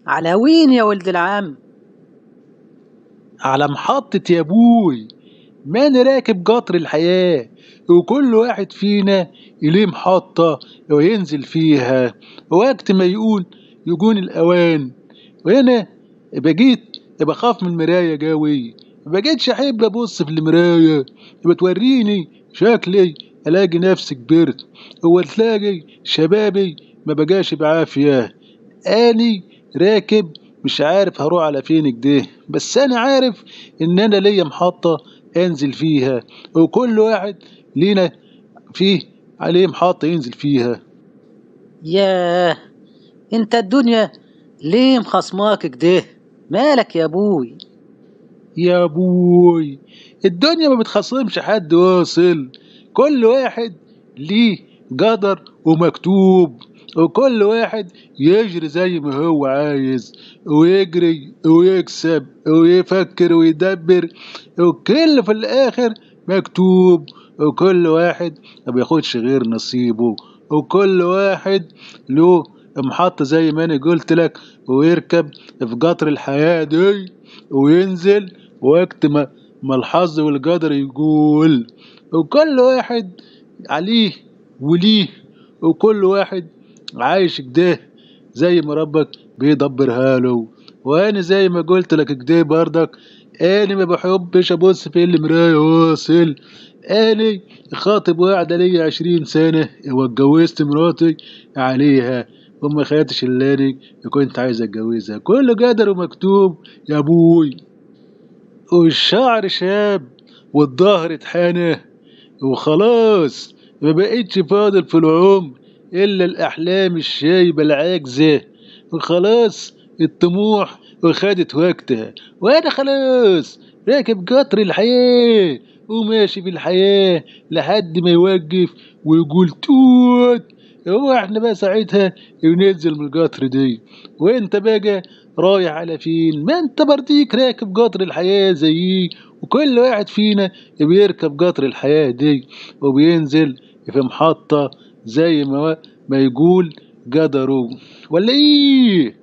على وين يا ولد العم؟ على محطة يا ابوي. ما انا راكب قطر الحياة، وكل واحد فينا ليه محطة وينزل فيها وقت ما يقول يجون الأوان. وأنا بقيت بخاف من المراية جاوي، بقيتش أحب أبص في المراية، بتوريني شكلي ألاقي نفسي كبرت، وتلاقي شبابي ما بقاش بعافية. أني راكب مش عارف هروح على فين كده، بس أنا عارف إن أنا ليا محطة أنزل فيها، وكل واحد لينا فيه عليه محطة ينزل فيها. ياه، انت الدنيا ليه مخصماك كده؟ مالك يا ابوي؟ يا ابوي الدنيا ما بتخصمش حد واصل، كل واحد ليه قدر ومكتوب، وكل واحد يجري زي ما هو عايز، ويجري ويكسب ويفكر ويدبر، وكل في الآخر مكتوب، وكل واحد ما بياخدش غير نصيبه، وكل واحد له محطة زي ما أنا قلت لك، ويركب في قطر الحياة دي وينزل وقت ما الحظ والقدر يقول، وكل واحد عليه وليه، وكل واحد عايش كده زي ما ربك بيدبرها له. وانا زي ما قلت لك كده بردك، انا ما بحبش ابص في المرايه واصل. انا خاطب واحده ليا 20 سنه واتجوزت مراتي عليها، وما خدتش اللي انا كنت عايز اتجوزها. كله قدر ومكتوب يا ابوي. والشعر شاب والظهر اتحنى وخلاص، ما بقتش فاضل في العمر إلا الأحلام الشايبة العاجزة، وخلاص الطموح وخدت وقتها، وأنا خلاص راكب قطر الحياة وماشي في الحياة لحد ما يوقف ويقول توت. هو احنا بقى ساعتها ينزل من القطر دي، وانت بقى رايح على فين؟ ما انت برضيك راكب قطر الحياة زيي، وكل واحد فينا بيركب قطر الحياة دي وبينزل في محطة زي ما يقول قدره، ولا ايه؟